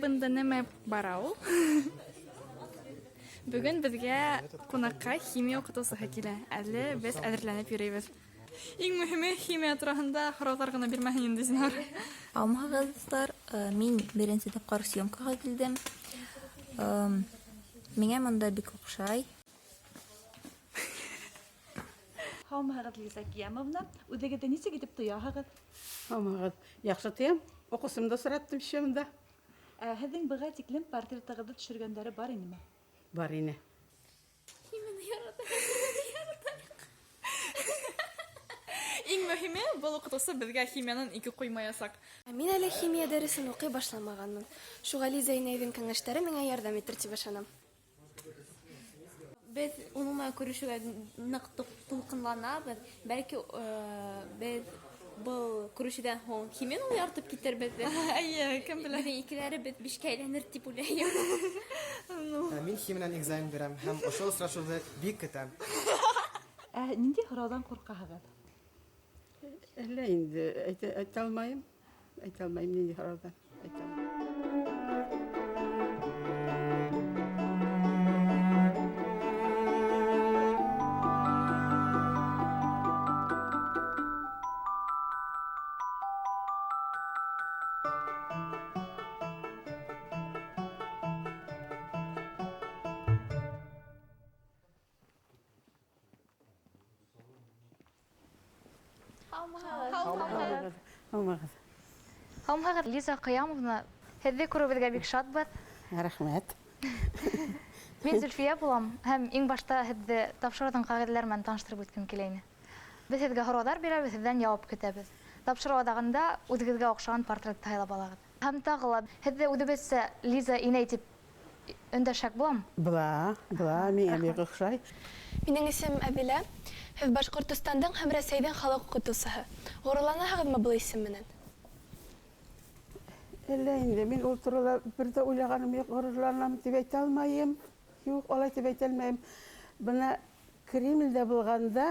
Бында нәмә бара ул? Бөгөн беҙгә ҡунаҡҡа химия уҡытыусыһы килә. Әле беҙ әҙерләнеп йөрөйбөҙ. Иң мөһиме химия тураһында һорауҙар ғына бирмәһен инде, зинһар. Һаумыһығыҙ, дуҫтар! Мин беренсе тапҡыр съемкаға килдем. Миңә монда бик оҡшай. Һаумыһығыҙ, Лиза Киямовна! Үҙегеҙҙе нисек итеп тояһығыҙ? Һаумыһығыҙ! Яҡшы тоям. Уҡыусымды осраттым еще монда. Ә һеҙҙең быға тиклем портретығыҙҙы төшөргәндәре бар инеме? Бар ине. Химияны ярата. Иң мөһиме, был уҡытыусы беҙгә химиянан ике ҡуймаясаҡ. Ә мин әле химия дәресен укый башламаганмын. Шуга Лиза инәйҙең кәңәштәре миңа ярҙам итер дип ышанам. Беҙ уның менән күрешеүгә ныҡ тулҡынланабыҙ. Бәлки, беҙ был күрешеүҙән һуң химияны ла яратып китербеҙ. Әйе, кем белә. Беҙҙең икеләребеҙ бишкә әйләнер тип уйлайым. Ә мин химиянан экзамен бирәм һәм ошо осрашыуҙы бик көтәм. Ә ниндәй һорауҙан ҡурҡаһығыҙ? Әллә инде әйтә, әйтә алмайым. Әйтә алмайым ниндәй һорауҙан. Әйтә алмайым. Һаумыһығыҙ. Һаумыһығыҙ. Һаумыһығыҙ, Лиза Ҡыямовна! Һеҙҙе күреүебеҙгә бик шатбыҙ. Рәхмәт. Мин Зөлфиә булам һәм иң башта һеҙҙе тапшырыуҙың ҡағиҙәләре менән таныштырып үткем килә ине. Беҙ һеҙгә һорауҙар бирәбеҙ, һеҙҙән яуап көтәбеҙ. Тапшырыу аҙағында үҙегеҙгә оҡшаған портретты һайлап алағыҙ. Һәм тағы ла һеҙҙе үҙебеҙсә Лиза инәй тип өндәшһәк буламы? Була, була, миңә бик оҡшай. Минең исемем Әҙилә. Һеҙ Башҡортостандың һәм Рәсәйҙең халыҡ уҡытыусыһы. Ғорурланаһығыҙмы был исем менән? Әллә инде, мин ул турала бер ҙә уйлағаным юҡ, ғорурланам тип әйтә алмайым. Юҡ, алай тип әйтә алмайым. Бына Кремлдә булғанда,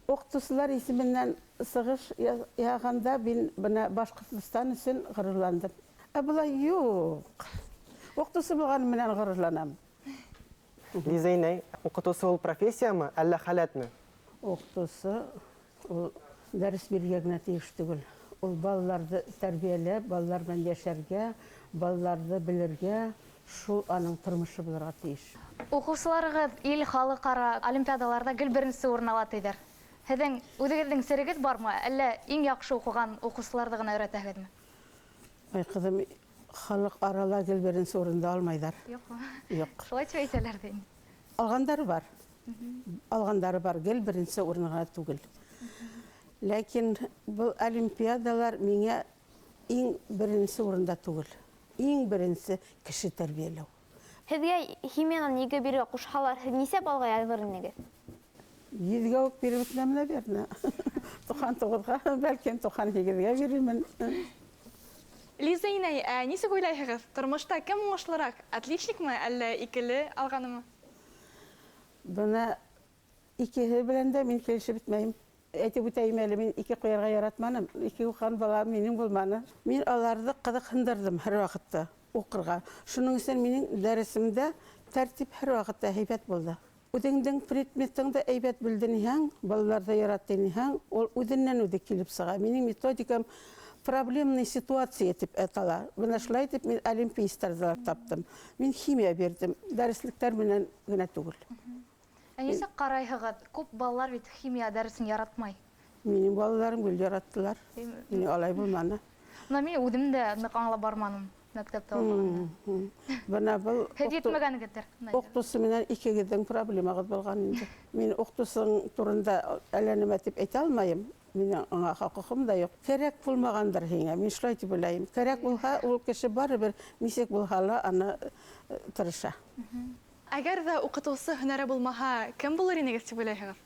уҡытыусылар исеменән сығыш яһағанда мин бына Башҡортостан өсөн ғорурландым. Ә былай юҡ. Уҡытыусы булғаным менән ғорурланам. Лиза инәй, уҡытыусы ул профессиямы, әллә халәтме? Уҡытыусы ул дәрес бирергә генә тейеш түгел. Ул балаларҙы тәрбиәләп, балалар менән йәшәргә, балаларҙы белергә, шул аның тормошо булырға тейеш. Уҡыусыларығыҙ ил, халыҡ-ара олимпиадаларҙа гел беренсе урын ала тиҙәр. Һеҙҙең үҙегеҙҙең серегеҙ бармы, әллә иң яҡшы уҡыған уҡыусыларҙы ғына өйрәтәһегеҙме? Ай, ҡыҙым, халыҡ арала гел беренсе урынды алмайҙар. Юҡмы? Юҡ. Шулай тип әйтәләр ҙә инде. Алғандары бар. Алғандары бар, гел беренсе урынға түгел. Ләкин был олимпиадалар миңә иң беренсе урында түгел. Иң беренсе кеше тәрбиәләү. Һеҙгә химиянан ике бирергә ҡушһалар, һеҙ нисә балға яҙыр инегеҙ? 100-гә үк биреп бөтмәм, наверное. 99-ға, бәлкем 98-гә бирермен. Лиза инәй, ә нисек уйлайһығыҙ? Тормошта кем уңышлыраҡ? Отличникмы, әллә икеле алғанымы? Бына икеһе белән дә мин килешеп бөтмәйем. Әйтеп үтәйем әле, мин ике ҡуярға яратманым. Ике уҡыған балам минең булманы. Мин аларҙы ҡыҙыҡһындырҙым һәр ваҡытта уҡырға. Шуның өсөн минең дәресемдә тәртип һәр ваҡытта һәйбәт булды. Үҙеңдең предметыңды әйбәт белдерһәң, балаларҙы яратһаң, ул үҙенән үҙе килеп сыға. Минең методикам проблемный ситуация тип атала. Бына шулай итеп мин олимпийстарҙы ла таптым. Мин химия бирҙем, дәреслектәр менән генә түгел. Ә нисек ҡарайһығыҙ? Күп балалар бит химия дәресен яратмай. Минең балаларым гел яраттылар. Мин алай булманы. Бына мин үҙем дә ныҡ аңлап барманым мәктәптә уҡығанда. Бына был Һеҙ етмәгәнегеҙҙер. Уҡытыусы менән икегеҙҙең проблемағыҙ булған инде. Мин уҡытыусының турында әллә нәмә тип әйтә алмайым. Минең аңа хоҡуҡым да юҡ. Кәрәк булмағандыр һиңә, мин шулай тип уйлайым. Кәрәк булһа, ул кеше барыбер нисек булһа ла аны тырыша. Әгәр ҙә уҡытыусы һөнәре булмаһа, кем булыр инегеҙ тип уйлайһығыҙ?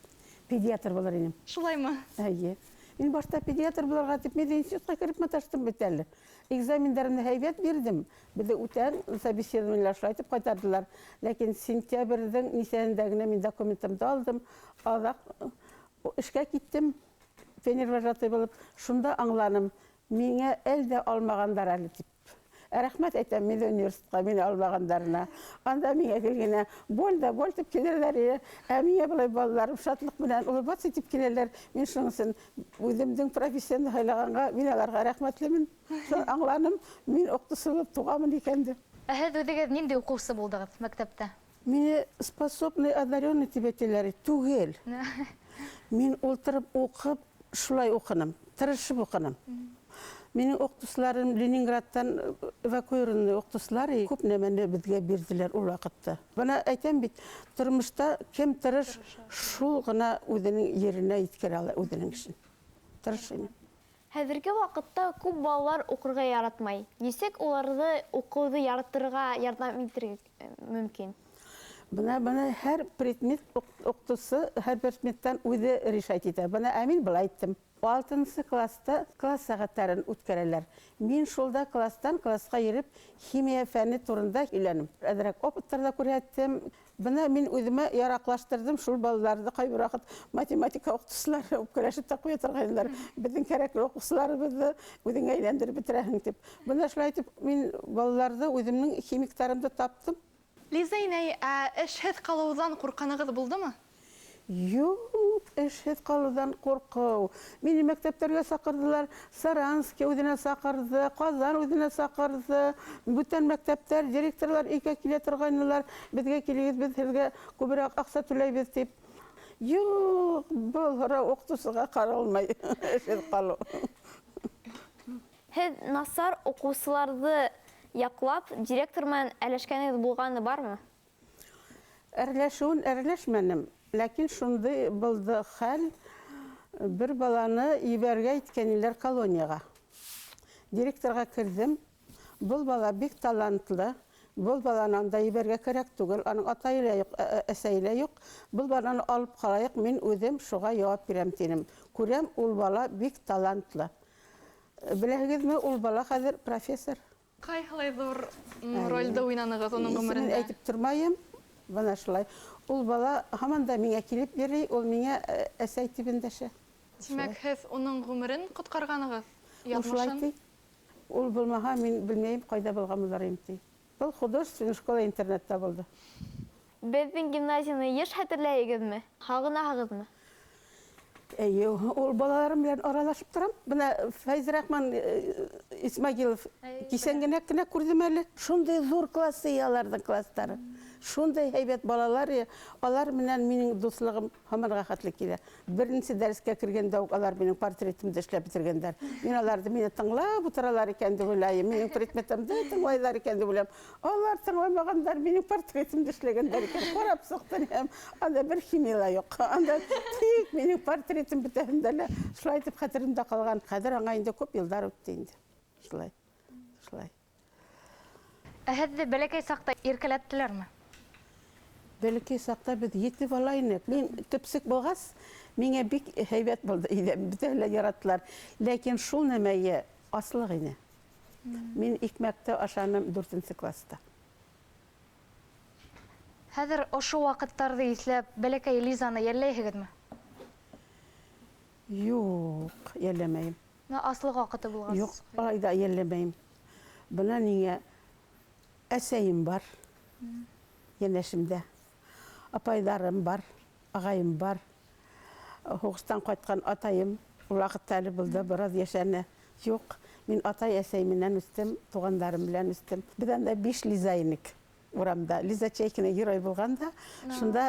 Педиатр булыр инем. Шулаймы? Эйе. Мин башта педиатр булырға тип мединститутҡа кереп маташтым бит әле. Экзамендарымды һәйбәт бирҙем. Беҙҙе үтән собеседованиелар шулай итеп ҡайтарҙылар. Ләкин сентябрҙең нисәһендә генә мин документымды алдым. Аҙаҡ эшкә киттем. Пионер вожатый булып, шунда аңланым, миңә әл дә алмағандар әле тип. Рәхмәт әйтәм медуниверситетҡа мине алмағандарына. Анда миңә гел генә боль да боль тип килерҙәр ине. Ә миңә былай балаларым шатлыҡ менән улыбаться итеп киләләр. Мин шуның өсөн үҙемдең профессиямды һайлағанға мин аларға рәхмәтлемен. Шуны аңланым, мин уҡытыусы булып туғанмын икән дип. Ә һеҙ үҙегеҙ ниндәй уҡыусы булдығыҙ мәктәптә? Мине способный, одаренный тип әйтәләр, түгел. Мин ултырып уҡып, шулай уҡыным, тырышып уҡыным. Минең уҡытыусыларым Ленинградтан эвакуированный уҡытыусылар күп нәмәне беҙгә бирҙеләр ул ваҡытта. Бына әйтәм бит, тормошта кем тырыш, шул ғына үҙенең еренә еткерә ала үҙенең эшен. Тырыш инем. Хәҙерге ваҡытта күп балалар уҡырға яратмай. Нисек уларҙы уҡыуҙы яратырға ярҙам итергә мөмкин? Бына һәр предмет уҡытыусы һәр предметтан үҙе решать итә. Бына ә мин былай әйттем. 6-нсы класста класс сәғәттәрен үткәрәләр. Мин шулда класстан классҡа йөрөп химия фәне турында һөйләнем. Әҙерәк опыттар ҙа күрһәттем. Бына мин үҙемә яраҡлаштырҙым шул балаларҙы. Ҡайбер ваҡыт математика уҡытыусылары үпкәләшеп тә ҡуя торғайнылар. Беҙҙең кәрәкле уҡыусыларыбыҙҙы үҙеңә әйләндереп бөтөрәһең тип. Бына шулай итеп мин балаларҙы үҙемдең химиктарымды таптым. Лиза инәй, ә эшһеҙ ҡалыуҙан ҡурҡҡанығыҙ булдымы? Юҡ, эшһеҙ ҡалыуҙан ҡурҡыу. Мине мәктәптәргә саҡырҙылар, Саранский үҙенә саҡырҙы, Ҡаҙан үҙенә саҡырҙы. Бүтән мәктәптәр, директорлар өйгә килә торғайнылар. Беҙгә килегеҙ, беҙ һеҙгә күберәк аҡса түләйбеҙ тип. Юҡ, был һорау уҡытыусыға ҡаралмай, эшһеҙ ҡалыу. Һеҙ насар уҡыусыларҙы яҡлап, директор менән әрләшкәнегеҙ булғаны бармы? Әрләшеүен әрләшмәнем. Ләкин шундай булды хәл, бер баланы ебәргә иткәнеләр колонияға. Директорға керҙем. Был бала бик талантлы. Был баланы анда ебәргә кәрәк түгел. Аның атайы ла юҡ, әсәйе лә юҡ. Был баланы алып ҡалайыҡ, мин үҙем шуға яуап бирәм тинем. Күрәм, ул бала бик талантлы. Беләһегеҙме, ул бала хәҙер профессор. Ҡайһылай ҙур ролде уйнанығыҙ уның Исемен ғүмерендә? әйтеп тормайым. Бына шулай. Ул бала һаман да миңә килеп йөрөй, ул миңә әсәй тип өндәшә. Тимәк, һеҙ уның ғүмерен ҡотҡарғанығыҙ, Ул шулай яҙмышын? ти. Ул булмаһа, мин белмәйем, ҡайҙа булған булыр инем ти. Был художественный школа-интернатта булды. Беҙҙең гимназияны йыш хәтерләйһегеҙме? Һағынаһығыҙмы? Эйе, ул балаларым белән аралашып торам. Бына Фәйзрахман Исмагилов кисән генә кенә күрҙем әле. Шундай ҙур класс аларҙың класстары. Шундай һәйбәт балалар, алар менән минең дуҫлығым һаманға хәтле килә. Беренсе дәрескә кергәндә үк алар минең портретымды эшләп бөтөргәндәр. Мин аларҙы мине тыңлап ултыралар икән дип уйлайым. Минең предметымды тыңлайлар икән дип уйлайым. Алар тыңламағандар, минең портретымды эшләгәндәр икән. Ҡарап сыҡтым һәм анда бер химия ла юҡ. Анда тик минең портретым бөтәһендә лә шулай итеп хәтеремдә ҡалған. Хәҙер аңа инде күп йылдар үтте инде. Шулай. Шулай. Ә һеҙҙе бәләкәй саҡта иркәләттеләрме? Бәләкәй саҡта беҙ ете бала инек. Мин төпсөк булғас, миңә бик һәйбәт булды өйҙә, бөтәһе лә яраттылар. Ләкин шул нәмәйе аслыҡ ине. Мин икмәкте ашаным дүртенсе класста. Хәҙер ошо ваҡыттарҙы иҫләп, бәләкәй Лизаны йәлләйһегеҙме? Юҡ, йәлләмәйем. Бына аслыҡ ваҡыты булғас. Юҡ, алай ҙа йәлләмәйем. Бына ниңә әсәйем бар, йәнәшемдә. Апайҙарым бар, ағайым бар. Һуғыштан ҡайтҡан атайым, ул ваҡытта әле булды, бер аҙ йәшәне. Юҡ, мин атай әсәй менән үҫтем, туғандарым белән үҫтем. Беҙ анда 5 Лиза инек урамда. Лиза Чайкина герой булған да, шунда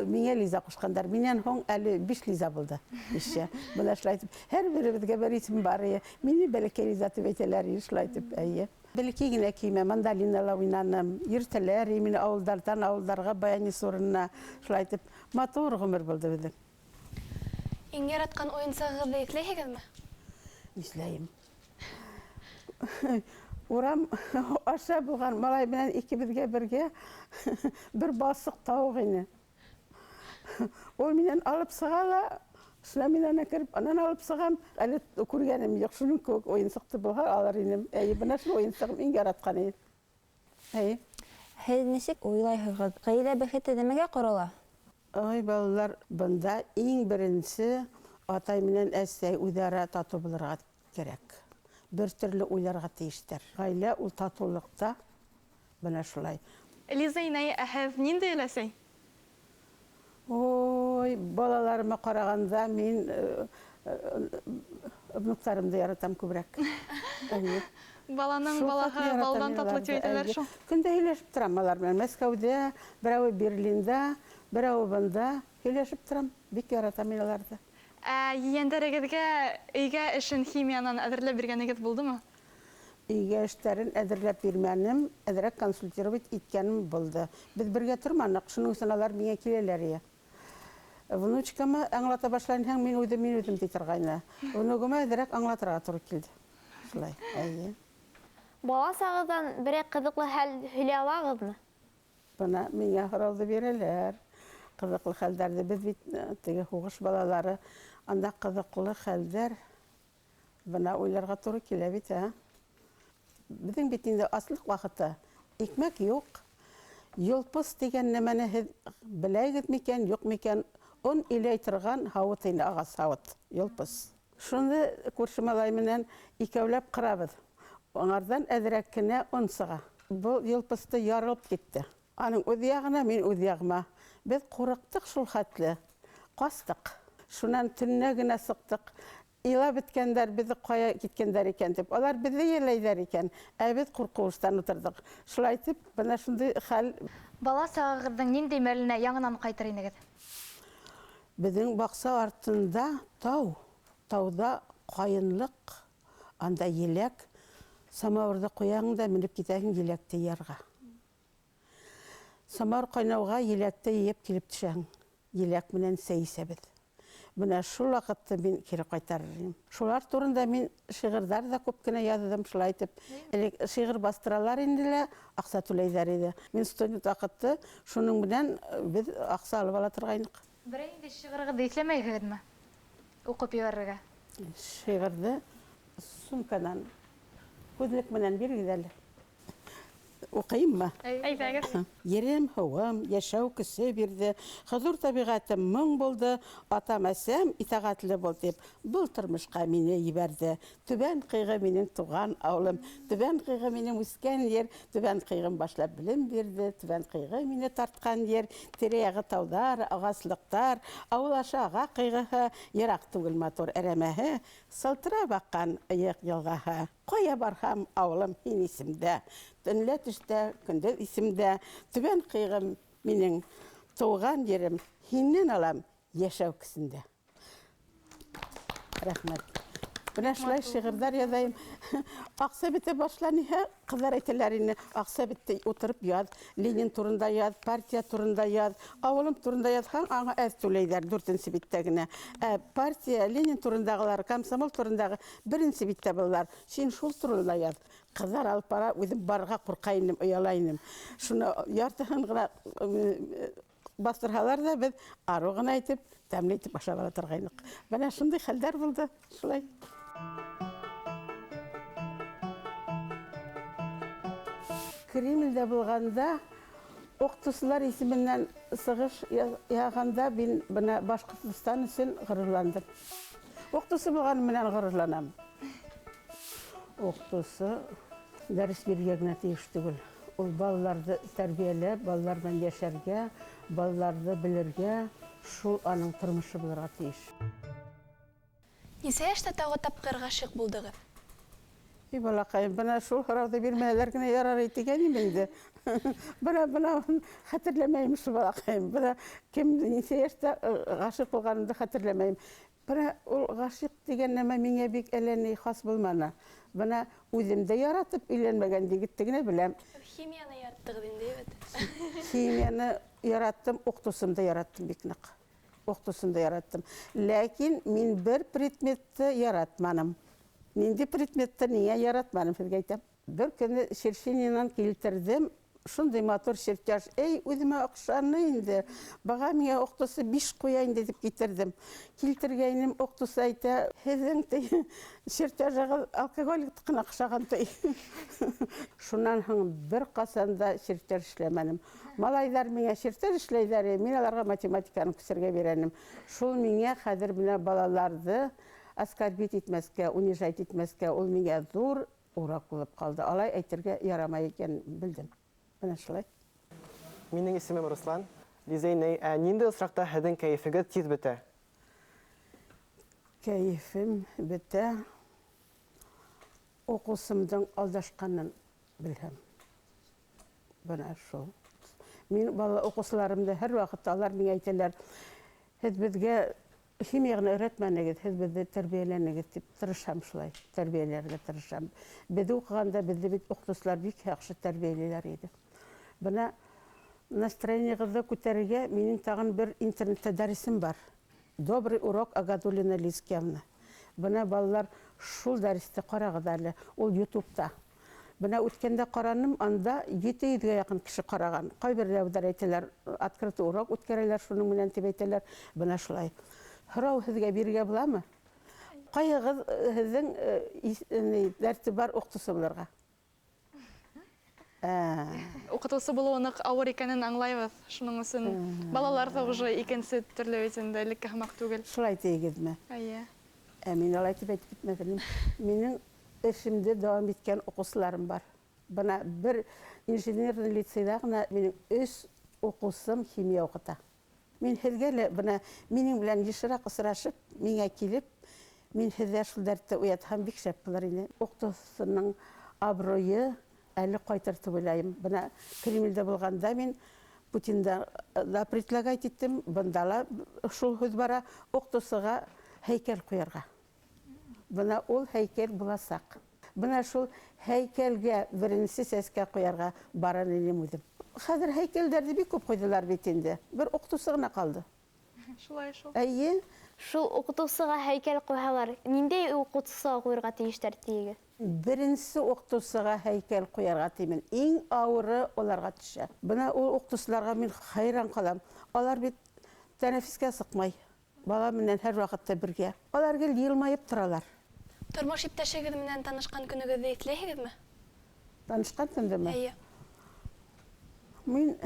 миңә Лиза ҡушҡандар. Минән һуң әле 5 Лиза булды. Нисә. Бына шулай итеп, һәр беребеҙгә бер исем бар. Мине бәләкәй Лиза тип әйтәләр, шулай итеп, әйе. Бәләкәй генә көймә, мандолинала уйнаным. Йөртәләр мине ауылдарҙан ауылдарға, баянист урынына. Шулай итеп, матур ғүмер булды беҙҙең. Иң яратҡан уйынсығығыҙҙы иҫләйһегеҙме? Иҫләйем. Урам аша булған малай менән икебеҙгә бергә бер балсыҡ тауыҡ ине. Ул минән алып сыға ла, шунан мин ана кереп, анан алып сығам. Әле күргәнем юҡ, шуның кеүек уйынсыҡты булһа алыр инем. Әйе, бына шул уйынсығым иң яратҡан ине. Әйе. Һеҙ нисек уйлайһығыҙ? Ғаилә бәхете нәмәгә ҡорола? Ай, балалар, бында иң беренсе атай менән әсәй үҙ-ара татыу булырға кәрәк. Бер төрлө уйларға тейештәр. Ғаилә ул татыулыҡта бына шулай. Лиза инәй, ә һеҙ ниндәй өләсәй? Ой, балаларыма ҡарағанда мин внуктарымды яратам күберәк. Әйе. Баланың Шул балаһы хәтле яратам балдан мин татлы тип уларҙы, әйтәләр әйе. шул. Көн дә һөйләшеп торам алар менән. Мәскәүҙә, берәүе Берлинда, берәүе бында һөйләшеп торам. Бик яратам мин уларҙы. Ә ейәндәрегеҙгә өйгә эшен химиянан әҙерләп биргәнегеҙ булдымы? Өйгә эштәрен әҙерләп бирмәнем, әҙерәк консультировать иткәнем булды. Беҙ бергә торманыҡ, шуның өсөн алар миңә киләләр ине. Внучкама аңлата башланһаң, мин үҙем, мин үҙем ти торғайны. Внугыма әҙерәк аңлатырға тура килде. Шулай, әйе. Бала сағығыҙҙан берәй ҡыҙыҡлы хәл һөйләй алағыҙмы? Бына миңә һорауҙы бирәләр. Ҡыҙыҡлы хәлдәрҙе беҙ бит теге һуғыш балалары, анда ҡыҙыҡлы хәлдәр бына уйларға тура килә бит, ә? Беҙҙең бит инде аслыҡ ваҡыты, икмәк юҡ. Йолпос тигән нәмәне һеҙ беләгеҙ микән, юҡ микән? Он иләй торған һауыт инде, ағас һауыт, йолпос. Шуны күрше малай менән икәүләп ҡырабыҙ. Аңарҙан әҙерәк кенә он сыға. Был йолпосто ярылып китте. Аның үҙ яғына, мин үҙ яғыма. Беҙ ҡурҡтыҡ шул хәтле, ҡастыҡ. Шунан төнлә генә сыҡтыҡ. Илап бөткәндәр, беҙҙе ҡая киткәндәр икән тип. Алар беҙҙе йәлләйҙәр икән, ә беҙ ҡурҡыуыштан ултырҙыҡ. Шулай итеп, бына шундай хәл. Бала сағығыҙҙың ниндәй мәленә яңынан ҡайтыр инегеҙ? Беҙҙең баҡса артында тау, тауҙа ҡайынлыҡ, анда еләк. Самауырҙы ҡуяң да менеп китәһең еләкте йыйырға. Самауыр ҡайнауға еләкте йыйып килеп төшәһең. Еләк менән сәй эсәбеҙ. Бына шул ваҡытты мин кире ҡайтарыр инем. Шулар турында мин шиғырҙар ҙа күп кенә яҙҙым, шулай итеп. Элек шиғыр баҫтыралар инде лә, аҡса түләйҙәр ине. Мин студент ваҡытты шуның менән беҙ аҡса алып ала торғайныҡ. Берәй ниндәй шиғырығыҙҙы иҫләмәйһегеҙме? Уҡып ебәрергә. Шиғырҙы сумканан күҙлек менән бирегеҙ әле. Уҡыйыммы? Әйҙәгеҙ. Ерем, һыуым, йәшәү көсө бирҙе. Хозур тәбиғәтем моң булды. Атам, әсәм итәғәтле бул тип, был тормошҡа мине ебәрҙе. Түбән Ҡыйғы минең туған ауылым, Түбән Ҡыйғы минең үҫкән ер, Түбән Ҡыйғым башлап белем бирҙе, Түбән Ҡыйғы мине тартҡан ер, тирә-яғы тауҙар, ағаслыҡтар, ауыл аша аға ҡыйғыһы, йыраҡ түгел матур әрәмәһе, сылтырап аҡҡан ыйыҡ йылғаһы. Ҡая барһам, ауылым һин исемдә, төнлә төштә, көндөҙ исемдә, Түбән Ҡыйғым минең тыуған ерем, һинән алам йәшәү көсөндә. Рәхмәт. Бына шулай шиғырҙар яҙайым. Аҡса бөтә башланыһа, ҡыҙҙар әйтәләр ине, аҡса бөттө, ултырып яҙ, Ленин турында яҙ, партия турында яҙ, ауылым турында яҙһаң, аңа әҙ түләйҙәр, дүртенсе биттә генә. Ә партия, Ленин турындағылар, комсомол турындағы беренсе биттә булалар. Һин шул турында яҙ. Ҡыҙҙар алып бара, үҙем барырға ҡурҡа инем, ояла инем. Шуны яртыһын ғына баҫтырһалар ҙа, беҙ арыу ғына итеп, тәмле итеп ашап ала торғайныҡ. Бына шундай хәлдәр булды, шулай. Кремлдә булғанда, уҡытыусылар исеменән сығыш яһағанда мин бына Башҡортостан өсөн ғорурландым. Уҡытыусы булғаным менән ғорурланам. Уҡытыусы дәрес бирергә генә тейеш түгел. Ул балаларҙы тәрбиәләп, балалар менән йәшәргә, балаларҙы белергә, шул аның тормошо булырға тейеш. Нисә йәштә тағы тапҡыр ғашиҡ булдығыҙ? Эй, балаҡайым, бына шул һорауҙы бирмәһәләр генә ярар тигән инем инде. Бына хәтерләмәйем шул, балаҡайым. Бына кем нисә йәштә ғашиҡ булғанымды хәтерләмәйем. Бына ул ғашиҡ тигән нәмә миңә бик әллә ни хас булманы. Бына үҙем дә яратып өйләнмәгән егетте генә беләм. Химияны яраттығыҙ инде, бит? Химияны яраттым, уҡытыусымды яраттым бик ныҡ. Уҡытыусымды яраттым. Ләкин мин бер предметты яратманым. Ниндәй предметты ниңә яратманым, һеҙгә әйтәм. Бер көнө Чершининан килтерҙем, шундай матур чертеж. Эй, үҙемә оҡшаны инде. Быға миңә уҡытыусы 5 ҡуя инде тип килтерҙем. Килтергәйнем, уҡытыусы әйтә, һеҙҙең ти чертежығыҙ алкоголиктыҡына оҡшаған ти. Шунан һуң бер ҡасан да чертеж эшләмәнем. Малайҙар миңә чертеж эшләйҙәр, мин аларға математиканы күсергә бирәнем. Шул миңә хәҙер менә балаларҙы Оскорбить итмәскә, унижать итмәскә, ул миңә ҙур урок булып ҡалды. Алай әйтергә ярамай икәнен белдем. Бына шулай. Минең исемем Руслан. Лиза инәй, ә ниндәй осраҡта һеҙҙең кәйефегеҙ тиҙ бөтә? Кәйефем бөтә. Уҡыусымдың алдашҡанын белһәм. Бына шул. Мин бала уҡыусыларымды һәр ваҡытта алар миңә әйтәләр, һеҙ беҙгә химия ғына өйрәтмәнегеҙ, һеҙ беҙҙе тәрбиәләнегеҙ тип тырышам шулай, тәрбиәләргә тырышам. Беҙ уҡығанда беҙҙе бит уҡытыусылар бик яҡшы тәрбиәләйләр ине. Бына настроениеғыҙҙы күтәрергә минең тағын бер интернетта дәресем бар. Добрый урок Агадуллина Лизкиевна. Бына балалар шул дәресте ҡарағыҙ әле, ул ютубта. Бына үткәндә ҡараным, анда 700-гә яҡын кеше ҡараған. Ҡайберәүҙәр әйтәләр, открытый урок үткәрәләр шуның менән тип әйтәләр. Бына шулай. Һорау һеҙгә бирергә буламы? Ҡайһығыҙ һеҙҙең дәрте бар уҡытыусы булырға? Уҡытыусы булыуы ныҡ ауыр икәнен аңлайбыҙ. Шуның өсөн балалар ҙа уже икенсе төрлө бит инде, элекке һымаҡ түгел. Шулай тейегеҙме? Эйе. Ә мин алай тип әйтеп китмәҫ. Минең эшемде дауам иткән уҡыусыларым бар. Бына бер инженерный лицейҙа ғына минең 3 уҡыусым химия уҡыта. Мин һеҙгә лә бына минең белән йышыраҡ осрашып, миңә килеп, мин һеҙҙә шул дәртте уятһам бик шәп булыр ине. Уҡытыусының абруйы әле ҡайтыр тип уйлайым. Бына Кремлдә булғанда мин Путинда да предлагать иттем, бында ла шул һүҙ бара, уҡытыусыға һәйкәл ҡуярға. Бына ул һәйкәл буласаҡ. Бына шул һәйкәлгә беренсе сәскә ҡуярға барыр инем үҙем. Хәҙер һәйкәлдәрҙе бик күп ҡуйҙылар бит инде. Бер уҡытыусы ғына ҡалды. Шулай шул. Эйе. Шул уҡытыусыға һәйкәл ҡуйһалар, ниндәй уҡытыусыға ҡуйырға тейештәр тиегеҙ? Беренсе уҡытыусыға һәйкәл ҡуярға тимен. Иң ауыры уларға төшә. Бына ул уҡытыусыларға мин хайран ҡалам. Алар бит тәнәфескә сыҡмай. Бала менән һәр ваҡытта бергә. Алар гел йылмайып торалар. Тормош иптәшегеҙ менән танышҡан көнөгөҙҙө иҫләйһегеҙме? Танышҡан көндөмө? Эйе. Мин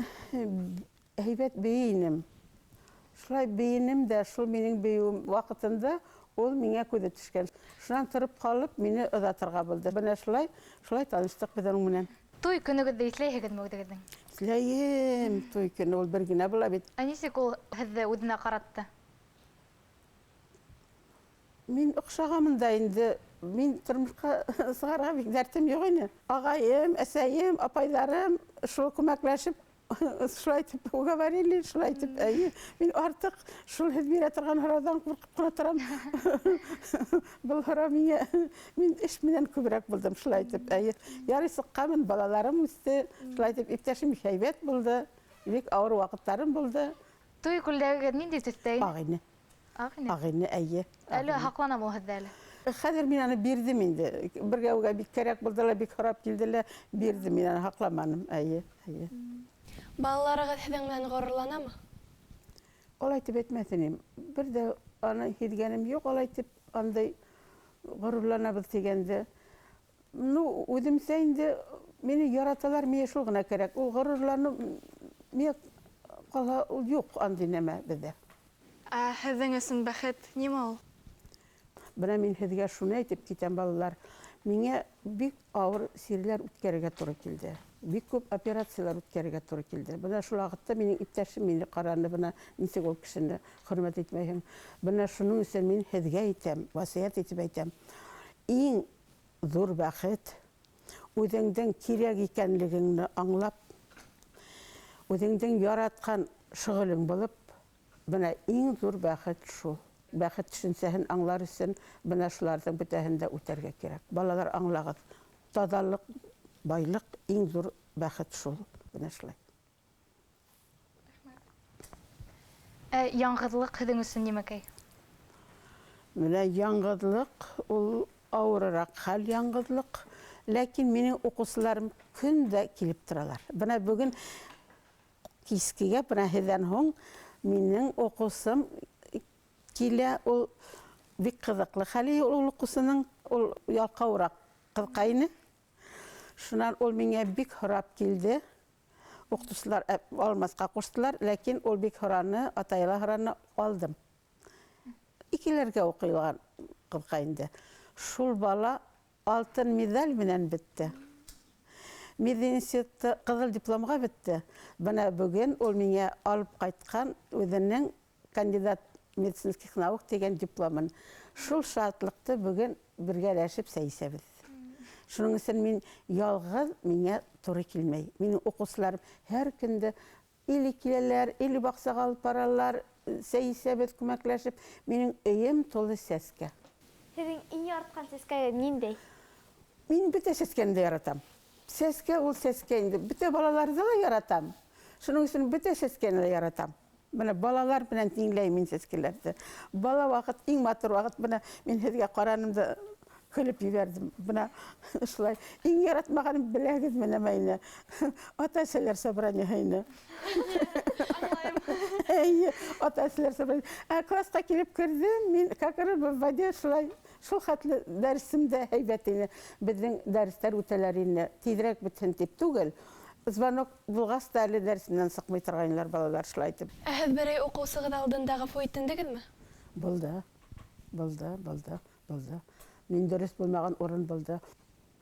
һәйбәт бейей инем. Шулай бейенем дә, шул минең бейеүем ваҡытында ул миңә күҙе төшкән. Шунан тороп ҡалып, мине оҙатырға булды. Бына шулай, шулай таныштыҡ беҙ уның менән. Туй көнөгөҙҙө иҫләйһегеҙме үҙегеҙҙең? Иҫләйем. Туй көнө ул бер генә була бит. Ә нисек ул һеҙҙе үҙенә ҡаратты? Мин оҡшағанмын да инде. Мин тормошҡа сығарға бик дәртем юҡ ине. Ағайым, әсәйем, апайҙарым шул күмәкләшеп шулай итеп уговорили, шулай итеп, әйе. Мин артыҡ шул һеҙ бирә торған һорауҙан ҡурҡып ҡына торам. Был һорау миңә, мин эш менән күберәк булдым, шулай итеп, әйе. Ярый сыҡҡанмын, балаларым үҫте, шулай итеп иптәшем бик һәйбәт булды, бик ауыр ваҡыттарым булды. Туй күлдәгегеҙ ниндәй төҫтә ине? Аҡ ине. Аҡ ине? Аҡ ине, әйе. Әле һаҡлана ул һеҙҙә әле? Хәҙер мин аны бирҙем инде. Бергә үгә бик кәрәк булды ла, бик һорап килде лә, бирҙем, мин аны һаҡламаным, әйе, әйе. Балаларығыҙ һеҙҙең менән ғорурланамы? Улай тип әйтмәҫ инем. Бер ҙә аны һиҙгәнем юҡ, улай тип андай ғорурланабыҙ тигәнде. Ну, үҙемсә инде мине яраталар, миңә шул ғына кәрәк. Ул ғорурланыу миңә ҡалһа, ул юҡ андай нәмә беҙҙә. Ә һеҙҙең өсөн бәхет нимә ул? Бына мин һеҙгә шуны әйтеп китәм, балалар. Миңә бик ауыр сирләр үткәрергә тура килде. Бик күп операциялар үткәрергә тура килде. Бына шул ваҡытта минең иптәшем мине ҡараны, бына нисек ул кешене хөрмәт итмәйһең. Бына шуның өсөн мин һеҙгә әйтәм, васыят итеп әйтәм. Иң ҙур бәхет үҙеңдең кирәк икәнлегеңде аңлап, үҙеңдең яратҡан шөғөлөң булып, бына иң ҙур бәхет шул. Бәхет төшөнсәһен аңлар өсөн бына шуларҙың бөтәһен дә үтәргә кәрәк. Балалар, аңлағыҙ, таҙалыҡ, байлыҡ иң ҙур бәхет шул. Бына шулай. Ә яңғыҙлыҡ һеҙҙең өсөн нимәкәй? Менә яңғыҙлыҡ ул ауырыраҡ хәл, яңғыҙлыҡ. Ләкин минең уҡыусыларым көн дә килеп торалар. Бына бөгөн кискегә, бына һеҙҙән һуң минең уҡыусым килә, ул бик ҡыҙыҡлы хәле ул уҡыусының, ул ялҡауыраҡ ҡыҙҡайны. Шунан ул миңә бик һорап килде. Уҡытыусылар алмаҫҡа ҡуштылар, ләкин ул бик һораны, атай ла һораны, алдым. Икеләргә уҡыйған. ҡыҙға инде. Шул бала алтын медаль менән бөттө. Мединститутты ҡыҙыл дипломға бөттө. Бына бөгөн ул миңә алып ҡайтҡан үҙенең кандидат медицинских наук тигән дипломын. Шул шатлыҡты бөгөн бергәләшеп сәй эсәбеҙ. Шуның өсөн мин ялғыҙ миңә тура килмәй. Минең уҡыусыларым һәр көндө или киләләр, или баҡсаға алып баралар, сәй эсәбеҙ күмәкләшеп. Минең өйөм тулы сәскә. Һеҙҙең иң яратҡан сәскәгеҙ ниндәй? Мин бөтә сәскәне дә яратам. Сәскә ул сәскә инде. Бөтә балаларҙы ла яратам. Шуның өсөн бөтә сәскәне лә яратам. Бына балалар менән тиңләйем мин сәскәләрҙе. Бала ваҡыт иң матур ваҡыт. Бына мин һеҙгә ҡараным да көлөп ебәрҙем. Бына шулай. Иң яратмағаным беләгеҙме нәмә ине? Ата-әсәләр собраниеһы ине. Эйе, ата-әсәләр собраниеһы. Ә класҡа килеп керҙем, мин как рыба в воде шулай. Шул хәтле дәресем дә һәйбәт ине. Беҙҙең дәрестәр үтәләр ине. Тиҙерәк бөтһөн тип түгел. Звонок булғас та әле дәресенән сыҡмай торғайнылар балалар шулай итеп. Ә һеҙ берәй уҡыусығыҙ алдында ғәфү итендегеҙме? Булды. Булды, булды, булды. Мин дөрөҫ булмаған урын булды.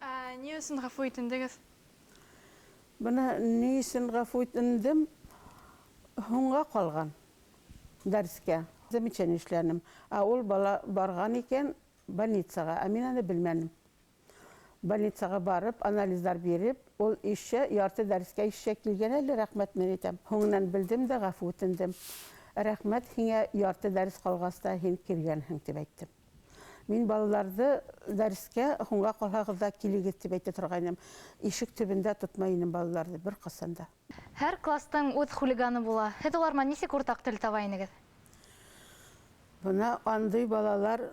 Ә ни өсөн ғәфү итендегеҙ? Бына ни өсөн ғәфү итендем? Һуңға ҡалған дәрескә. Замечание эшләнем. Ә ул бала барған икән больницаға, ә мин аны белмәнем. Больницаға барып, анализдар биреп, ул ишә, ярты дәрескә ишә килгән әле, рәхмәт мин әйтәм. Һуңынан белдем дә ғәфү үтендем. Рәхмәт һиңә ярты дәрес ҡалғас та һин килгәнһең тип әйттем. Мин балаларҙы дәрескә һуңға ҡалһағыҙ ҙа килегеҙ тип әйтә торғайным. Ишек төбөндә тотмай инем балаларҙы бер ҡасан да. Һәр кластың үҙ хулиганы була. Һеҙ улар менән нисек уртаҡ тел таба инегеҙ? Бына андый балалар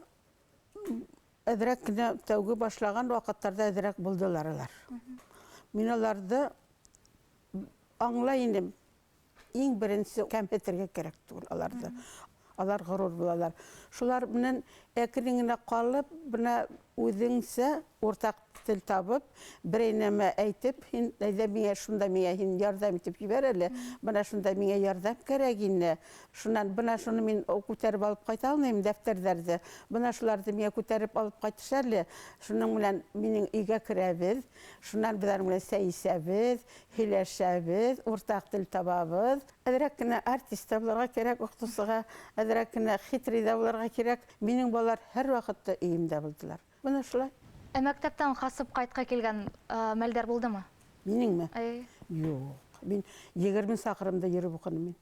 әҙерәк кенә тәүге башлаған ваҡыттарҙа әҙерәк булдылар алар. Мин аларҙы аңлай инем. Иң беренсе кәмһетергә кәрәк түгел аларҙы. Алар ғорур булалар. Шулар менән әкрен генә ҡалып, бына үҙеңсә уртаҡ тел табып, берәй нәмә әйтеп, һин әйҙә миңә шунда миңә һин ярҙам итеп ебәр әле, бына шунда миңә ярҙам кәрәк ине. Шунан бына шуны мин күтәреп алып ҡайта алмайым дәфтәрҙәрҙе. Бына шуларҙы миңә күтәреп алып ҡайтыш әле. Шуның менән минең өйгә керәбеҙ. Шунан беҙ аның менән сәй эсәбеҙ, һөйләшәбеҙ, уртаҡ тел табабыҙ. Әҙерәк кенә артист та булырға кәрәк уҡытыусыға, әҙерәк кенә хитрый ҙа булырға кәрәк. Минең балалар һәр ваҡытта өйөмдә булдылар. Бына шулай. Ә мәктәптән ҡасып ҡайтҡа килгән мәлдәр булдымы? Минеңме? Әй. Юҡ. Мин 20 саҡрымда йөрөп уҡыным мин.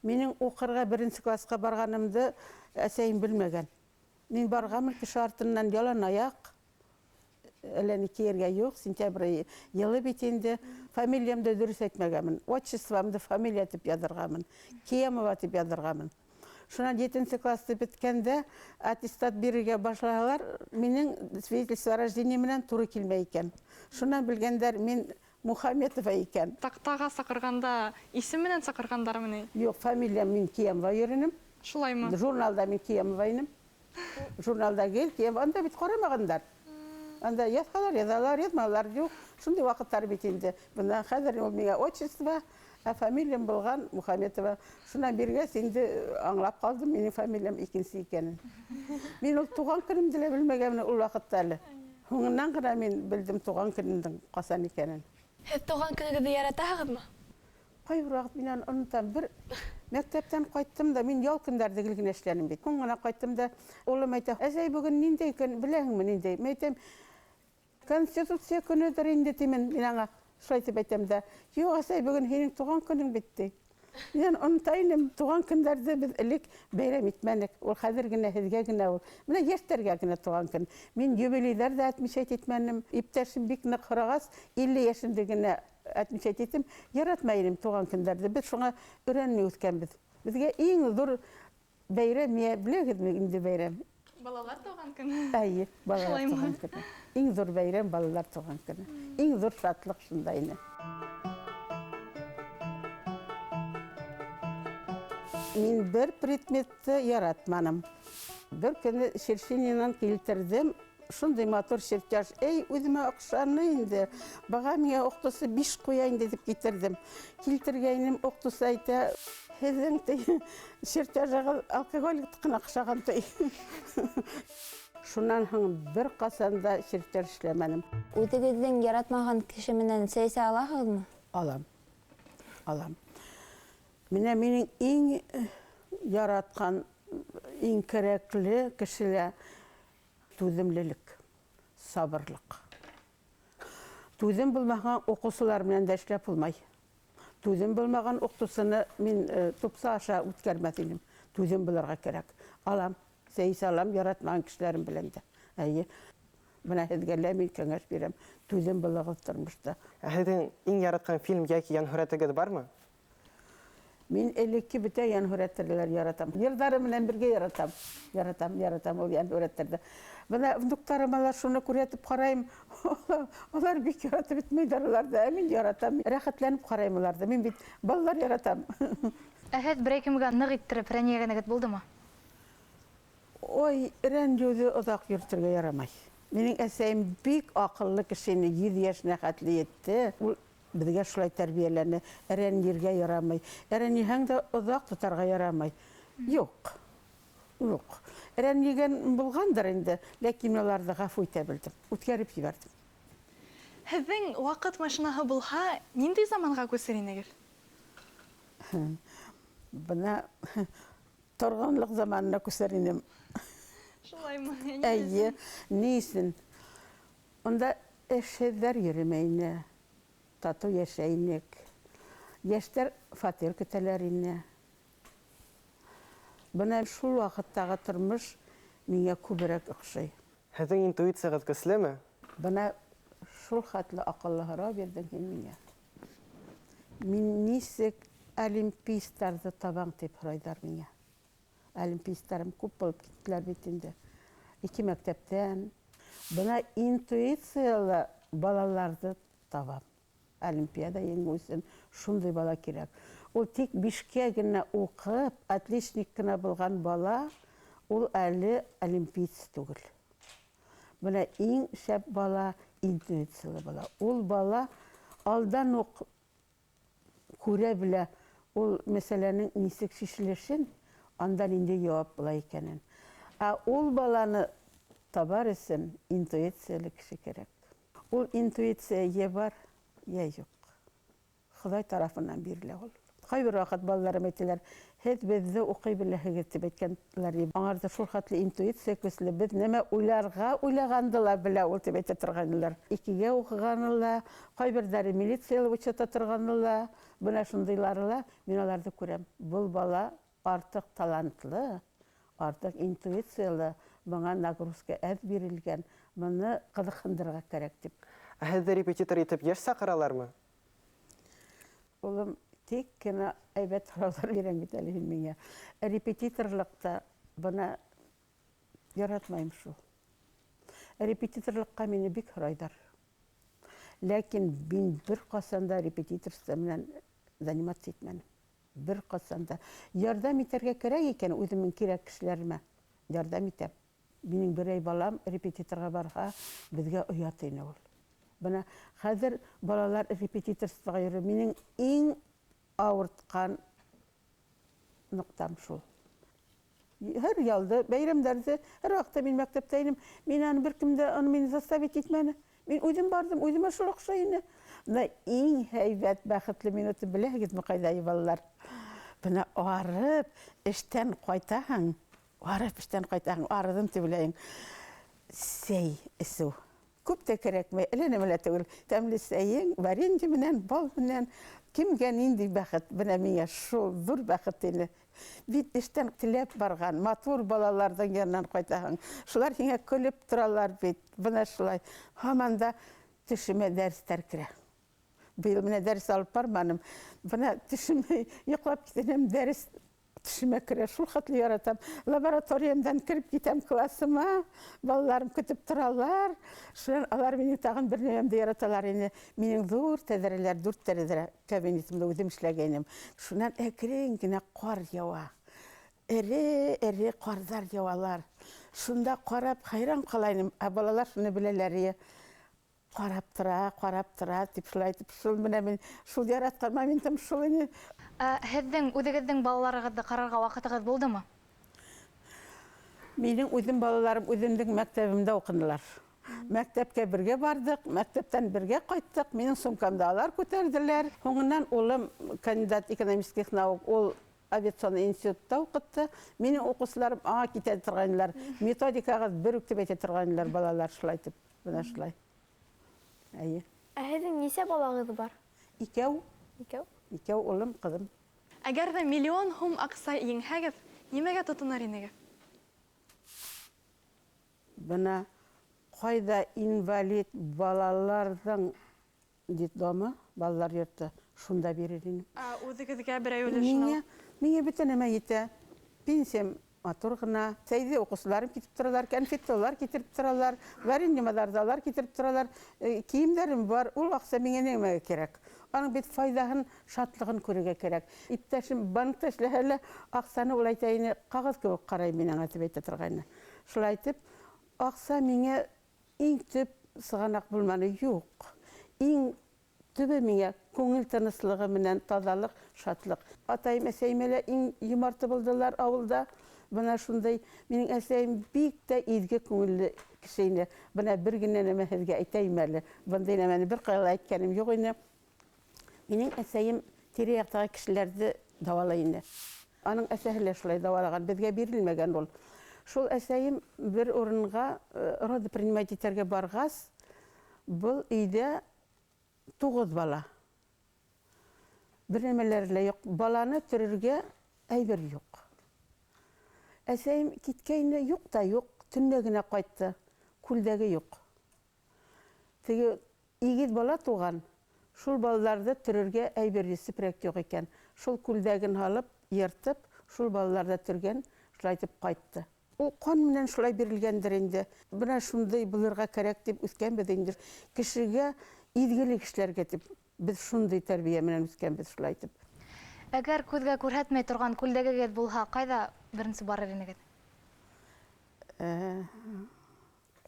Минең уҡырға беренсе класҡа барғанымды әсәйем белмәгән. Мин барғанмын кеше артынан ялан аяҡ. Әллә ни кейергә юҡ, сентябрь йылы бит инде. Фамилиямды дөрөҫ әйтмәгәнмен. Отчествомды фамилия тип яҙырғанмын. Киямова тип яҙырғанмын. Шунан 7 класты бөткәндә аттестат бирергә башлаһалар, минең свидетельство о рождении менән тура килмәй икән. Шунан белгәндәр, мин Мухаметова икән. Таҡтаға саҡырғанда исем менән саҡырғандармы ни? Юҡ, фамилиям мин Киямова йөрөнөм. Шулаймы? Журналда мин Киямова инем. Журналда гел Киямова. Анда бит ҡарамағандар. Анда яҙһалар, яҙалар, яҙмалар юҡ. Шундай ваҡыттар бит инде. Бына хәҙер ул миңә отчество, ә фамилиям булған Мухаметова. Шунан биргәс инде аңлап ҡалдым минең фамилиям икенсе икәнен. Мин ул туған көнөмдө лә белмәгәнмен ул ваҡытта әле. Һуңынан ғына мин белдем туған көнөмдөң ҡасан икәнен. Һеҙ туған көнөгөҙҙө яратаһығыҙмы? Ҡайһы бер ваҡыт мин аны онотам. Бер мәктәптән ҡайттым да, мин ял көндәрҙе гел генә эшләнем бит. Һуң ғына ҡайттым да, улым әйтә, әсәй, бөгөн ниндәй көн, беләһеңме ниндәй? Мин әйтәм, Конституция көнөдөр инде тимен мин аңа. Шулай тип әйтәм дә, юҡ, әсәй, бөгөн һинең туған көнөң бит ти. Мин онота инем, туған көндәрҙе беҙ элек бәйрәм итмәнек. Ул хәҙер генә һеҙгә генә ул. Бына йәштәргә генә туған көн. Мин юбилейҙәр ҙә отмечать итмәнем. Иптәшем бик ныҡ һорағас, 50 йәшемде генә отмечать иттем. Яратмай инем туған көндәрҙе. Беҙ шуңа өйрәнмәй үҫкәнбеҙ. Беҙгә иң ҙур бәйрәм, миңә беләһегеҙме инде бәйрәм? Балалар тыуған көнө. Әйе, балалар Шулаймы? тыуған көнө. Иң ҙур бәйрәм балалар тыуған көнө. Иң ҙур шатлыҡ шунда ине. Мин бер предметты яратманым. Бер көнө Шершининан килтерҙем. Шундай матур чертеж. Эй, үҙемә оҡшаны инде. Быға миңә уҡытыусы 5 ҡуя инде тип килтерҙем. Килтергәйнем, уҡытыусы әйтә, һеҙҙең ти чертежығыҙ алкоголиктыҡына оҡшаған ти. Шуннан һуң берҡасан да шерифтәр эшләмәнем. Үҙегеҙҙең яратмаған кеше менән сәй эсә алаһығыҙмы? Алам. Алам. Менә минең иң яратҡан, иң кәрәкле кешелә түҙемлелек, сабырлыҡ. Түҙем булмаған уҡыусылар менән дә эшләп булмай. Түҙем булмаған уҡытыусыны мин тупса аша үткәрмәҫ инем. Түҙем булырға кәрәк. Алам, сәй эсә алам, яратмаған кешеләрем белән дә. Әйе. Бына һеҙгә лә мин кәңәш бирәм. Түҙем булығыҙ тормошта. Ә һеҙҙең иң яратҡан фильм йәки йәнһүрәтегеҙ бармы? Мин элекке бөтә йәнһүрәттәрҙе яратам. Йырҙары менән бергә яратам. Яратам, яратам ул йәнһүрәттәрҙе. Бына внуктарыма ла шуны күрһәтеп ҡарайым. Улар бик яратып бөтмәйҙәр уларҙы. Ә мин яратам. Рәхәтләнеп ҡарайым уларҙы. Мин бит балалар яратам. Ә һеҙ берәй кемгә ныҡ иттереп рәнйегәнегеҙ булдымы? Ой, рәнйеүҙе оҙаҡ йөрөтөргә ярамай. Минең әсәйем бик аҡыллы кеше ине, 100 йәшенә хәтле етте. Ул беҙгә шулай тәрбиәләне. Рәнйергә ярамай. Рәнйеһәң дә оҙаҡ тотарға ярамай. Юҡ. Юҡ. Рәнйегән булғандыр инде, ләкин мин уларҙы ғәфү итә белдем, үткәреп ебәрҙем. Һеҙҙең ваҡыт машинаһы булһа, ниндәй заманға күсер инегеҙ? Бына торғанлыҡ заманына күсер инем. Шулаймы? Әйе, ни өсөн? Унда эшһеҙҙәр йөрөмәй ине, татыу йәшәй инек. Йәштәр фатир көтәләр ине. Бына шул ваҡыттағы тормош миңә күберәк оҡшай. Һеҙҙең интуицияғыҙ көслөмө? Бына шул хәтле аҡыллы һорау бирҙең һин миңә. Мин нисек олимпийстарҙы табам тип һорайҙар миңә. Олимпийстарым күп булып киттеләр бит инде. Ике мәктәптән. Бына интуициялы балаларҙы табам. Олимпиада еңеү өсөн шундай бала кәрәк. Ул тик бишкә генә уҡып, отличник кенә булған бала, ул әле олимпиец түгел. Бына иң шәп бала интуициялы бала. Ул бала алдан уҡ күрә белә ул мәсьәләнең нисек сишелешен, анда ниндәй яуап була икәнен. Ә ул баланы табар өсөн интуициялы кеше кәрәк. Ул интуиция йә бар, йә юҡ. Хоҙай тарафынан бирелә ул. Ҡайбер ваҡыт балаларым әйтәләр, һеҙ беҙҙе уҡый беләһегеҙ тип әйткәнләр. Аңарҙа шул хәтле интуиция көслө, беҙ нәмә уйларға уйлағанды ла белә ул тип әйтә торғайнылар. Икегә уҡығаны ла, ҡайберҙәре милицияла учета торғаны ла, бына шундыйлары ла, мин уларҙы күрәм. Был бала артыҡ талантлы, артыҡ интуициялы, быға нагрузка әҙ бирелгән, быны ҡыҙыҡһындырырға кәрәк тип. Ә һеҙҙе репетитор итеп йәш саҡыралармы? Улым, тик кенә әйбәт һорауҙар бирәң бит әле һин миңә. Репетиторлыҡта бына яратмайым шул. Репетиторлыҡҡа мине бик һорайҙар. Ләкин мин бер ҡасан да репетиторство менән заниматься итмәнем. Бер ҡасан да. Ярҙам итәргә кәрәк икән үҙемдең кирәк кешеләремә. Ярҙам итәм. Минең берәй балам репетиторға барһа, беҙгә оят ине ул. Бына хәҙер балалар репетиторствоға йөрөй. Минең иң ауыртҡан ноҡтам шул. Һәр ялды, бәйрәмдәрҙе, һәр ваҡытта мин мәктәптә инем. Мин аны бер кем дә аны мине заставить итмәне. Мин үҙем барҙым, үҙемә шул оҡшай ине. Бына иң һәйбәт, бәхетле минуты беләһегеҙме ҡайҙа, балалар? Бына арып эштән ҡайтаһың, арып эштән ҡайтаһың, арыҙым тип уйлайың. Сәй эсеү. Күп тә кәрәкмәй, әллә нәмә лә түгел. Тәмле сәйең, варенье менән, бал менән, кемгә ниндәй бәхет? Бына миңә шул ҙур бәхет ине. Бит эштән теләп барған, матур балаларҙың янынан ҡайтаһың. Шулар һиңә көлөп торалар бит. Бына шулай. Һаман да төшөмә дәрестәр керә. Быйыл менә дәрес алып барманым. Бына төшөмә йоҡлап китәм, дәрес төшөмә керә. Шул хәтле яратам. Лабораториямдан кереп китәм классыма. Балаларым көтөп торалар. Шунан алар мине тағын бер нәмәмде яраталар ине. Минең ҙур тәҙрәләр, дүрт тәҙрә кабинетымда үҙем эшләгәйнем. Шунан әкрен генә ҡар яуа. Эре-эре ҡарҙар яуалар. Шунда ҡарап хайран ҡалайным. Ә балалар шуны беләләр ие. Ҡарап тора, ҡарап тора тип шулай итеп, шул менә мин шул яратҡан моментым шул ине. Ә һеҙҙең үҙегеҙҙең балаларығыҙҙы ҡарарға ваҡытығыҙ булдымы? Минең үҙем балаларым үҙемдең мәктәбемдә уҡынылар. Мәктәпкә бергә барҙыҡ, мәктәптән бергә ҡайттыҡ. Минең сумкамды алар күтәрҙеләр. Һуңынан улым кандидат экономических наук, ул авиационный институтта уҡытты. Минең уҡыусыларым аңа китә торғайнылар. Методикағыҙ бер үк тип әйтә торғайнылар балалар шулай итеп. Бына шулай. Әйе. Ә һеҙҙең нисә балағыҙ бар? Икәү. Икәү. Икәү улым, ҡыҙым. Әгәр ҙә миллион һум аҡса еңһәгеҙ, нимәгә тотонор инегеҙ? Бына ҡайҙа инвалид балаларҙың детдомы, балалар йорто, шунда бирер инем. Ә үҙегеҙгә берәй өлөшөн Миңә, миңә бөтә нәмә етә. Пенсиям матур ғына. Сәйҙе уҡыусыларым китереп торалар, конфетты улар китереп торалар, варенье-маҙарҙы алар китереп торалар. Кейемдәрем бар, ул аҡса миңә нимәгә кәрәк? Аның бит файҙаһын, шатлығын күрергә кәрәк. Иптәшем банкта эшләһә лә, аҡсаны ул әйтә ине, ҡағыҙ кеүек ҡарай мин аңа тип әйтә торғайны. Шулай итеп, аҡса миңә иң төп сығанаҡ булманы, юҡ. Иң төбө миңә күңел тыныслығы менән таҙалыҡ, шатлыҡ. Атайым, әсәйем әле иң йомарты булдылар ауылда. Бына шундай минең әсәйем бик тә изге күңелле кеше ине. Бына бер генә нәмә һеҙгә әйтәйем әле. Бындай нәмәне бер ҡайҙа ла әйткәнем юҡ ине. Минең әсәйем тирә-яҡтағы кешеләрҙе дауалай ине. Аның әсәһе лә шулай дауалаған, беҙгә бирелмәгән ул. Шул әсәйем бер урынға роды принимать итәргә барғас, был өйҙә 9 бала. Бер нәмәләре лә юҡ. Баланы төрөргә әйбер юҡ. Әсәйем киткәйне юҡ та юҡ, төнлә генә ҡайтты, күлдәге юҡ. Теге игеҙ бала туған, шул балаларҙы төрөргә әйбер сепрәк юҡ икән. Шул күлдәген һалып, йыртып, шул балаларҙы төргән, шулай итеп ҡайтты. Ул ҡан менән шулай бирелгәндер инде. Бына шундай булырға кәрәк тип үҫкәнбеҙ инде. Кешегә изгелек эшләргә тип беҙ шундай тәрбиә менән үҫкәнбеҙ шулай итеп. Әгәр күҙгә күрһәтмәй торған күлдәгегеҙ булһа, ҡайҙа беренсе барыр инегеҙ?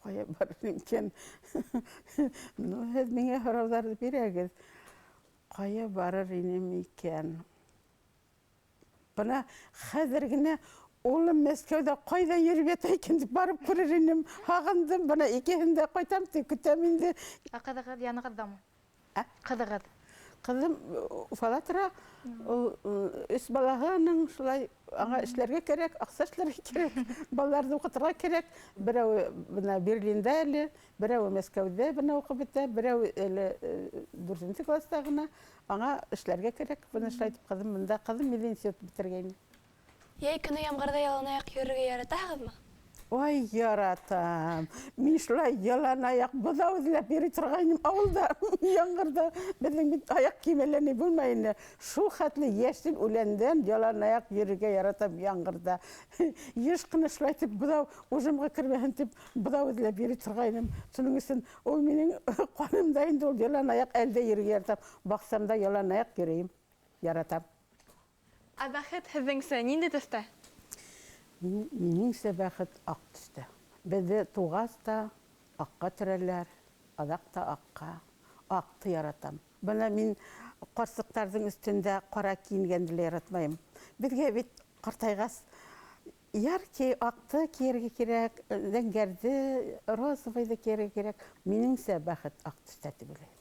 Ҡайҙа барыр икән? Ну, һеҙ миңә һорауҙарҙы бирәгеҙ. Ҡайҙа барыр инем икән? Бына хәҙер генә улым Мәскәүҙә ҡайҙа йөрөп ята икән тип барып күрер инем. Һағындым, бына икеһен дә ҡайтам тип көтәм инде. Ә ҡыҙығыҙ янығыҙҙамы? Ә? Ҡыҙығыҙ. Ҡыҙым Уфала тора. Ул өс балаһы аның шулай аңа эшләргә кәрәк, аҡса эшләргә кәрәк, балаларҙы уҡытырға кәрәк. Берәүе бына Берлинда әле, берәүе Мәскәүҙә бына уҡып бөтә, берәүе әле дүртенсе класста ғына. Аңа эшләргә кәрәк. Бына шулай итеп ҡыҙым бында, ҡыҙым мединститут бөтөргәйне. Йәй көнө ямғырҙа яланаяҡ йөрөргә яратаһығыҙмы? Ой, яратам. Мин шулай яланаяҡ быҙау эҙләп йөрөй торғайным ауылда, ямғырҙа. Беҙҙең бит аяҡ кейеме әллә ни булмай ине. Шул хәтле йәшел үләндән яланаяҡ йөрөргә яратам ямғырҙа. Йыш ҡына шулай итеп быҙау ужымға кермәһен тип быҙау эҙләп йөрөй торғайным. Шуның өсөн ул минең ҡанымда инде ул яланаяҡ әлдә йөрөргә яратам. Баҡсамда яланаяҡ йөрөйөм, яратам. Ә бәхет һеҙҙеңсә ниндәй төҫтә? Минеңсә бәхет аҡ төҫтә. Беҙҙе туғас та аҡҡа төрәләр, аҙаҡ та аҡҡа. Аҡты яратам. Бына мин ҡарсыҡтарҙың өҫтөндә ҡара кейенгәнде лә яратмайым. Беҙгә бит ҡартайғас яркий аҡты кейергә кәрәк, зәңгәрҙе, розовыйҙы кейергә кәрәк. Минеңсә бәхет аҡ төҫтә тип уйлайым.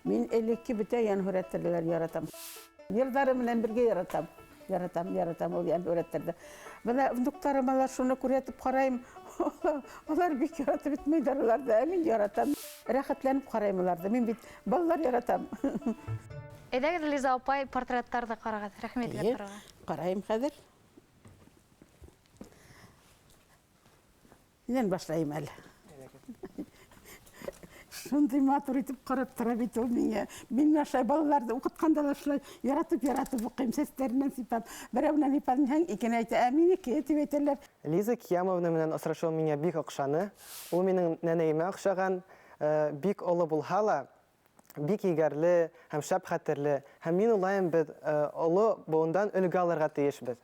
Мин элекке бөтә йәнһүрәттәрҙе яратам. Йырҙары менән бергә яратам. Яратам, яратам ул йәнһүрәттәрҙе. Бына внуктарыма ла шуны күрһәтеп ҡарайым. Улар бик яратып бөтмәйҙәр уларҙы, ә мин яратам. Рәхәтләнеп ҡарайым уларҙы. Мин бит балалар яратам. Әйҙәгеҙ, Лиза апай, портреттарҙы ҡарағыҙ. Рәхмәт һеҙгә Эйе, ҡарарға. Ҡарайым хәҙер. Минән башлайым әле. Шундай матур итеп ҡарап тора бит ул миңә. Мин шулай балаларҙы уҡытҡанда ла шулай яратып-яратып уҡыйым, сәстәренән сипап. Берәүенән һипаным, икене әйтә, ә минеке тип әйтәләр. Лиза Киямовна менән осрашыу миңә бик оҡшаны. Ул минең нәнәйемә оҡшаған, бик оло булһа ла, бик егәрле һәм шәп хәтерле. Һәм мин уйлайым, беҙ оло быуындан өлгө алырға тейешбеҙ.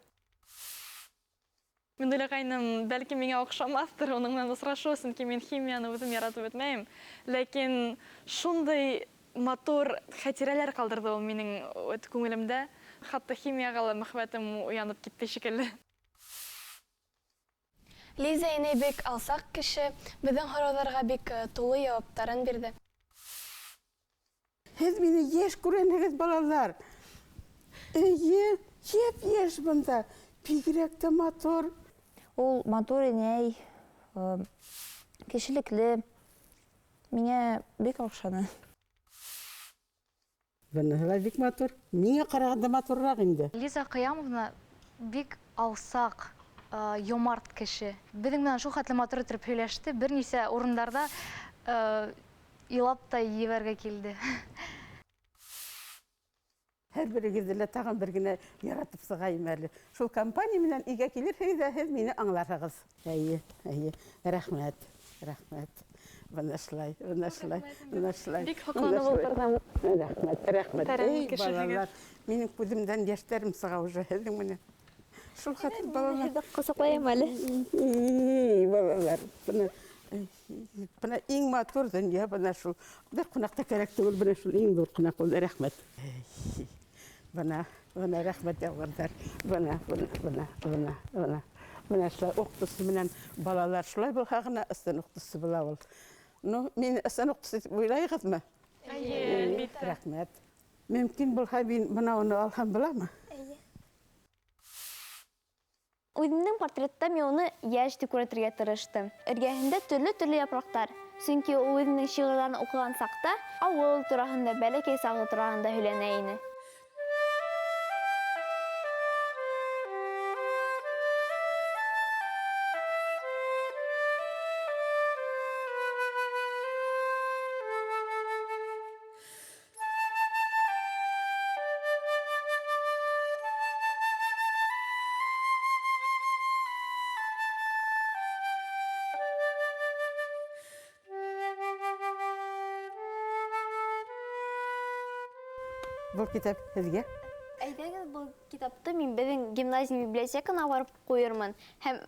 Мин уйлағайным, бәлки миңә оҡшамаҫтыр уның менән осрашыу, сөнки мин химияны үҙем яратып бөтмәйем. Ләкин шундай Матур хәтирәләр ҡалдырҙы ул минең күңелемдә. Хатта химияға ла мөхәббәтем уянып китте шикелле. Лиза инәй бик алсаҡ кеше, беҙҙең һорауҙарға бик тулы яуаптарын бирҙе. Һеҙ мине йәш күрәнһегеҙ, балалар. Эйе, йәп-йәш бында. Бигерәк тә матур. Ул матур инәй, кешелекле. Миңә бик оҡшаны. Быныһы ла бик матур. Миңә ҡарағанда матурыраҡ инде. Лиза Ҡыямовна бик алсаҡ, йомарт кеше. Беҙҙең менән шул хәтле матур итеп һөйләште, бер нисә урындарҙа илап та ебәргә килде. Һәр берегеҙҙе лә тағын бер генә яратып сығайым әле. Шул компания менән өйгә килерһегеҙ ҙә һеҙ мине аңларһығыҙ. Эйе, эйе, рәхмәт, рәхмәт. Бына шулай, бына шулай, бына шулай. Бик һоҡланып ултырҙым. Рәхмәт, рәхмәт. Тәрән Эй, кешеһегеҙ. балалар, минең күҙемдән йәштәрем сыға уже һеҙҙең менән. Шул хәтле балалар. Һеҙҙе ҡосаҡлайым әле. Эй, балалар, бына, бына иң матур донъя бына шул. Бер ҡунаҡ та кәрәк түгел, бына шул иң ҙур ҡунаҡ булды, рәхмәт. Эй, бына, бына рәхмәт яуғандар. Бына, бына, бына, бына, бына. Бына шулай уҡытыусы менән балалар шулай булһа ғына ысын уҡытыусы була ул. Ну, мин ысын уҡытыусы итеп уйлайығыҙмы? Эйе, әлбиттә. Рәхмәт. Мөмкин булһа, мин бына уны алһам буламы? Эйе. Үҙемдең портретта мин уны йәш тип күрһәтергә тырыштым. Эргәһендә төрлө-төрлө япраҡтар. Сөнки ул үҙенең шиғырҙарын уҡыған саҡта ауыл тураһында, бәләкәй сағы тураһында һөйләнә ине. Был китап һеҙгә? Әйҙәгеҙ, был китапты мин беҙҙең гимназия библиотекана барып ҡуйырмын һәм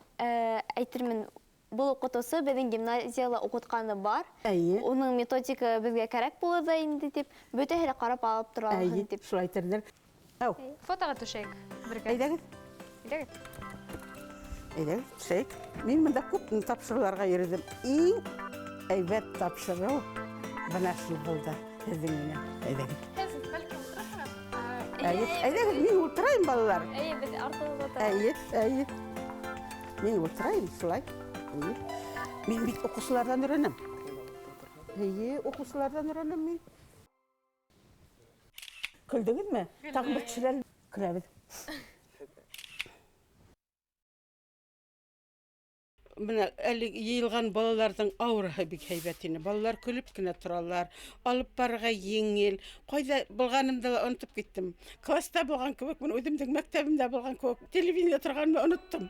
әйтермен, был уҡытыусы беҙҙең гимназияла уҡытҡаны бар. Эйе. Уның методика беҙгә кәрәк булыр ҙа инде тип, бөтәһе лә ҡарап алып тора алһын Эйе, тип. Шулай әйтерҙәр. Әү. Фотоға төшәйек бергә. Әйҙәгеҙ. Әйҙәгеҙ. Әйҙәгеҙ, төшәйек. Мин бында күп тапшырыуҙарға йөрөйөм. Иң әйбәт тапшырыу бына шул булды һеҙҙең менән. Әйҙәгеҙ. Һеҙ бәлки ултыраһығыҙ? Әйе, әйҙәгеҙ, мин ултырайым, балалар. Әйе, беҙ артығыҙ ултырабыҙ. Әйе, әйе. Мин ултырайым, шулай. Әйе. Мин бит уҡыусыларҙан өйрәнәм. Әйе, уҡыусыларҙан өйрәнәм мин. Көлдөгөҙмө? Тағын бер төшөрәле. Көләбеҙ. Бына әле йыйылған балаларҙың аураһы бик һәйбәт ине. Балалар көлөп кенә торалар, алып барырға еңел. Ҡайҙа булғанымды ла онотоп киттем. Класста булған кеүек, мин үҙемдең мәктәбемдә булған кеүек, телевидениедә торғанымды оноттом.